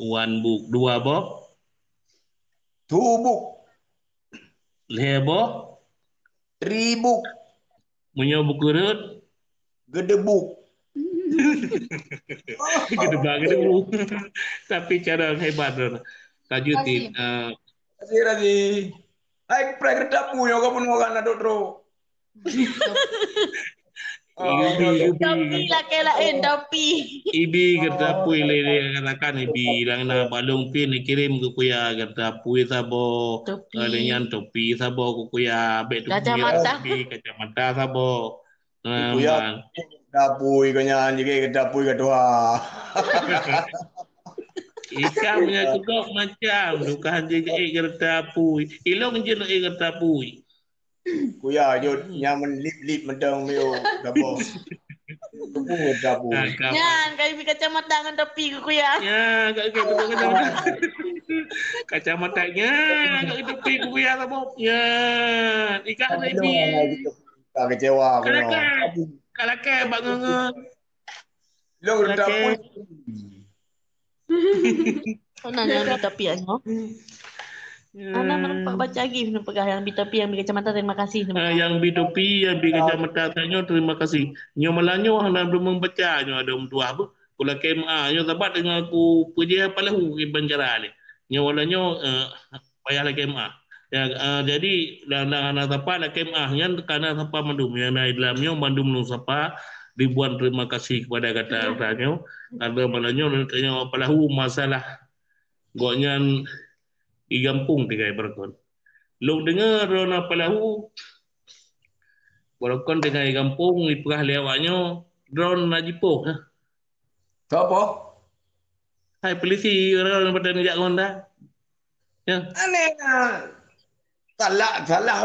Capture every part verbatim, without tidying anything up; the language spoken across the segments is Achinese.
One book, dua boh. Two book. Lhèe boh. Three book. Meunyoe buku rhot. Gedebuk. Gedebak, gedebuk. Tapi cara hebat tu. Lanjut, Tin. Terima kasih. Ah. Terima kasih, Razi. Hai, prank kereta pui, orang pun orang nak dok terus. Ibi, ibi. Topi lakèe laén, topi. Ibi kereta pui lé, lé katakan ibi. Lang na balong pin dikirim keu kuya kereta pui saboh. Topi. Ada nyan topi saboh keu kuya. Bèk topi, kacamata. Topi, kacamata saboh. Nah, kuya, bang. Kereta pui keu nyan, jeuet kereta pui keu tuha. Ikam nyan cukôp macam, bukan jeuet kereta pui. Ilong jeuet kereta pui. Kuya jeuet nyaman lip-lip mantong miyueb gaboh. Teupeu gaboh. Nah, kap- Nyan, kami kacamata ngon topi keu kuya. Ya, kak, kak, kak, kacamata. Kacamata nyan, kak, topi keu kuya gaboh. Nyan, ikah ada ibi. Ka kecewa aku. Kalakèe, kalakèe bak ngon-ngon. Long kereta pui. Kalakèe. Pernah nyang bi topi nyoe. Ya. Ana meureumpok baca lagi, meunyoe peugah nyang bi topi, nyang bi kacamata, terima kasih, terima kasih. Ah, nyang bi topi, nyang bi kacamata, tanyoe terima kasih. Nyoe malam nyoe hana lôn baca, nyoe ada meutuah beuh. Kulakèe meu'ah, nyoe sabat deungon ku peujeuet palahu kiban cara lé. Nyoe malam nyoe, eh, payah lakèe meu'ah. Ya, eh, jadi, dan, dan hana sapa lakèe meu'ah, nyan ka na sapa mandum. Nyang na di dalam nyoe mandum lôn sapa, ribuan terima kasih kepada gata, gata nyoe. Karena malam nyoe, nyoe palahu masalah gobnyan di gampông tinggai barakon. Lôn deungoe droe na palahu, barakon tinggai gampông, dipeugah lé awak nyoe, droe na jipoh, nah. Soe poh? Hai polisi, droe na pada neujak ngon dah. Ya. Aneh, nah. Salah, salah,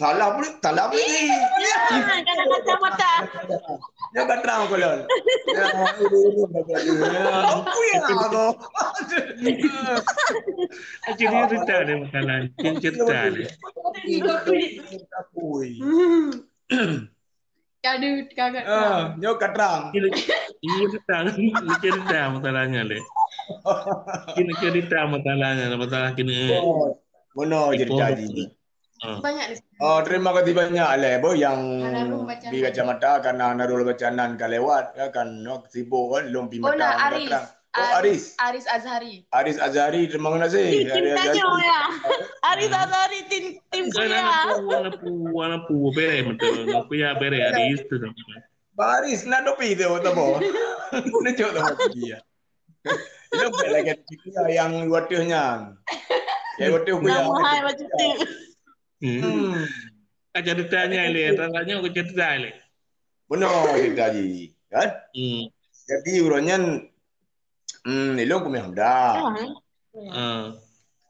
salah poli-, salah polisi. Ya, kena kacamata. Ya, kacamata kolon. Ya, ini, ini, ini, ini. Apa ya, kau? Jadi cerita ni masalah. Jadi cerita ni. Ui. Kadu, kagak. Ah, nyoe ka trang. Ini, ini cerita, ini cerita masalahnya, leh. Ini cerita masalahnya, masalah kini. Oh, benar cerita ni. Ah. Banyak di sini. Oh, terima kasih banyak, leh, boh, yang di kacamata karena Narul Bacanan ka lewat, ya kan, nok sibuk kan, lom pi mata. Oh, nak Aris. Oh, Aris. Aris Azhari. Aris Azhari, terima kasih. Tim, tim tanyoe, ya. Aris Azhari, tim, tim kuya. Wana pu, wana pu, wana pu, bere betul. Kuya bere, Aris tu nama. Bang Aris, nak topi tu, tak apa. Nak cok tak apa, ya. Itu baik lagi kuya yang wadah nyan. Yang wadah kuya. Nama hai macam tu. Hmm. Aja ditanya, leh, tanya ke cerita, leh. Benar cerita ji, kan? Hmm. Jadi, urang nyan Hmm, ilong kumeh Honda. Ah. Ah.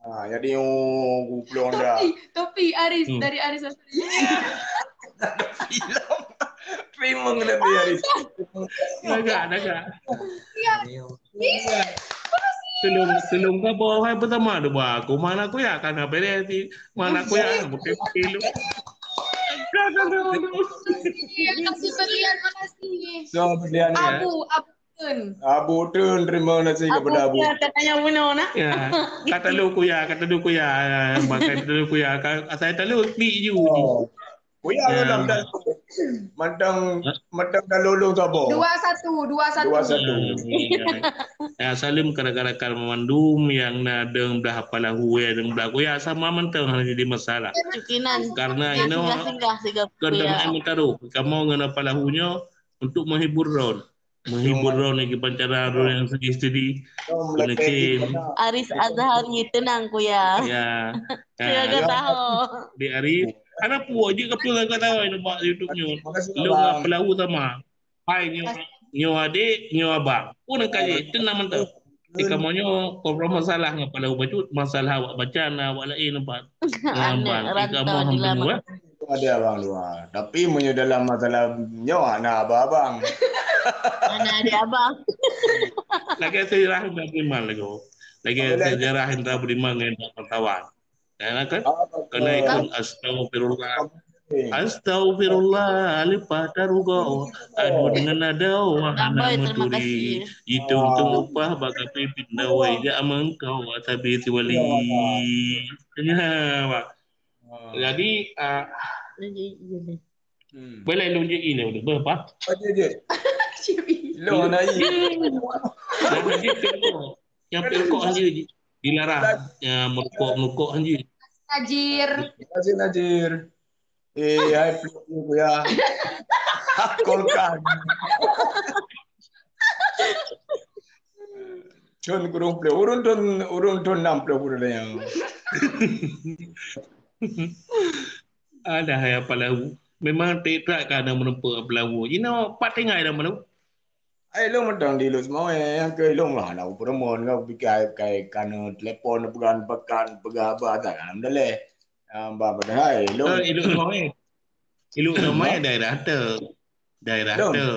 Ah, jadi, oh, kuplong Honda. Topi, topi Aris, dari Aris Asri. Filem. Trimeng dari Aris. Agak, agak. Ya. Selung, selung ka bawah hai bersama dua aku. Mana aku ya kan apa dia si mana aku ya bukan film. Iya, kasih berlian, makasih. So, berlian ya. Abu, Abu. Abu Tun, terima kasih kepada Abu. Abu Tun, katanya bunoe nah. Ya, kata lu kuya, kata lu kuya, ya, makai kata lu kuya, ka-, asai kata lu pi ju. Oh. Kuya ya. Mantang, mantang dah lulus apa? Dua satu, dua satu. Dua satu. Ya, ya. Ya, salim kepada-kada mandum yang na deng belah palahu ya, deng belah kuya sama mantang hana jadi masalah. Cukinan. Karena ino singgah-singgah siga kuya. Mentaruh, kamu ngena palahu nyo untuk menghibur ron. Menghibur ron lagi pancara ron yang sedih-sedih. Kena cin. Aris Azhari tenang kuya. Ya. Saya dah tahu. Di Aris. Anak puak je kapal kata tahu nampak YouTube nyo. Lu ngah pelahu sama. Hai nyo, nyo adik, nyo abang. Pun kaji tenang mantap. Di kamu nyo kau masalah ngah pelahu bacut, masalah awak baca na awak lain nampak. Ngah abang. Di kamu alhamdulillah. Ada abang dua. Tapi meunyoe dalam masalah nyoe hana abang-abang. Hana ada abang. Lagi sejarah Indra Budiman lagu. Lagi sejarah Indra Budiman ngon Indra Partawan. Ya kan? Kena ikut astagfirullah. Astaghfirullah, leupah tarugoe. Aduen ngon adoe hana meuturi. Jitong-tong upah bak kaphé pindawai, jak meungkau sabe siwali. Ya, bah. Jadi, ah, boleh lôn jeuet ilèe, bah, bah. Lôn na i. Nah, jeuet tengok. Nyang peuet kok han jeuet dilarang. Ya, meurukok-meurukok han jeuet. Najir. Terima kasih, Najir. Eh, hai, peluk ni, Kuya. Kolkan. Thôn kureueng plôh. Ureueng thôn, ureueng thôn nam plôh ureueng nyan. Ada hai Apalawu. Memang teuka ka na meureumpok Apalawu. Jinoe pat tinggai dah malu. Ai lôn mantong di Lhokseumawe, nyang keu lôn lah na upeureumeun ngon pikai kai kana telepon peugah pekan peugah haba, alhamdulillah. Ah, bah, padahai lôn. Eh, Ilok Seumawe. Ilok Seumawe daerah teu. Daerah Lôn. Teu.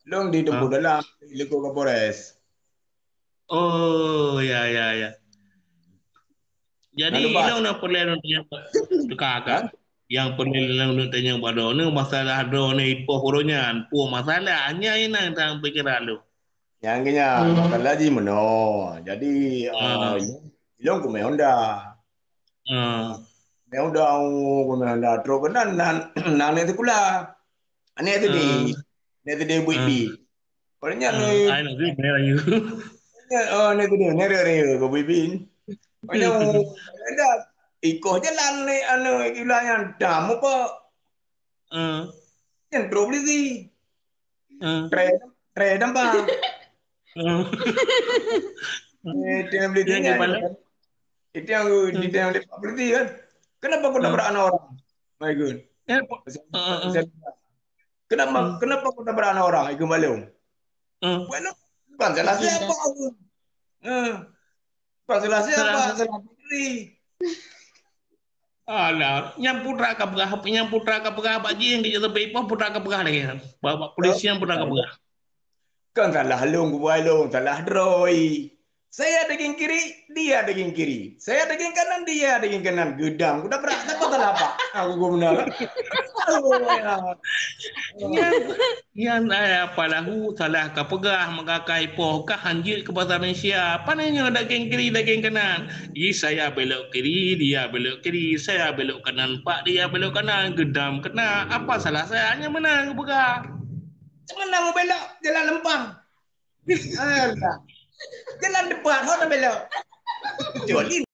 Lôn di Teungku Ha? Dalam, di Likot Kapolres. Oh, ya, ya, ya. Jadi, Lalu, Pak. Ilong na peureulèe lôn tanyong, teuka, ka? Ha? Nyang peureulèe lôn tanyong bak droeneuh, masalah droeneuh ipoh uroe nyan. Peue masalah? Nyan inong tang pikeran lôn. Nyang keu nyan, Hmm. masalah jih meunoe. Jadi, ah, Hmm. ilong kumè Honda. Hmm. Kumè Honda, oh, kumè Honda. Trok keunan, nan, nan aneuk sikula. Aneuk S D. Hmm. Aneuk S D buet Hmm. bi. Padahai nyan, Hmm. eh, Ai, nak sih, bayar you. Nyan, oh, aneuk S D, aneuk raya, kau buet bi. Padahai, padahai ikoh jalan ni, anu, sikula nyan. Dah, muka. Hmm. Nyan trok polisi. Hmm. Trè, trè nampak. Hmm. Eh, trè polisi Yang nyan. Gimana? Itu yang Hmm. ditanya oleh Pak Polisi kan. Kenapa kau Hmm. tabrak anak orang? My God. Eh, Pak, Pasal, eh, eh. pasal, kenapa, Hmm. kenapa kau tabrak anak orang? Ikut maklum. Hmm. Bukan, bukan salah Iya. siapa. Hmm. Bukan salah siapa, Salah. salah diri. Alah, nyang putra ka peugah, nyang putra ka peugah bak jih, di tepi pun putra ka peugah lagi. Bak, bak polisi nyang putra ka peugah. Kan salah lôn, kubuai lôn, salah droe. Saya daging kiri, dia daging kiri. Saya daging kanan, dia daging kanan. Geudam, kuda berat, siapa salah apa? Aku guna. Aduh, ya. Nyan, nyan ai Apalawu salah ka peugah, maka ka ipoh ka hanjeuet keu basa Malaysia. Pane nyoe daging kiri, daging kanan. Ih, saya belok kiri, dia belok kiri. Saya belok kanan, pak, dia belok kanan. Geudam keunan. Apa salah saya? Hanya menang peugah. Cuma nak belok jalan lempang. Alah. Jalan depan, hana belok. Jolin.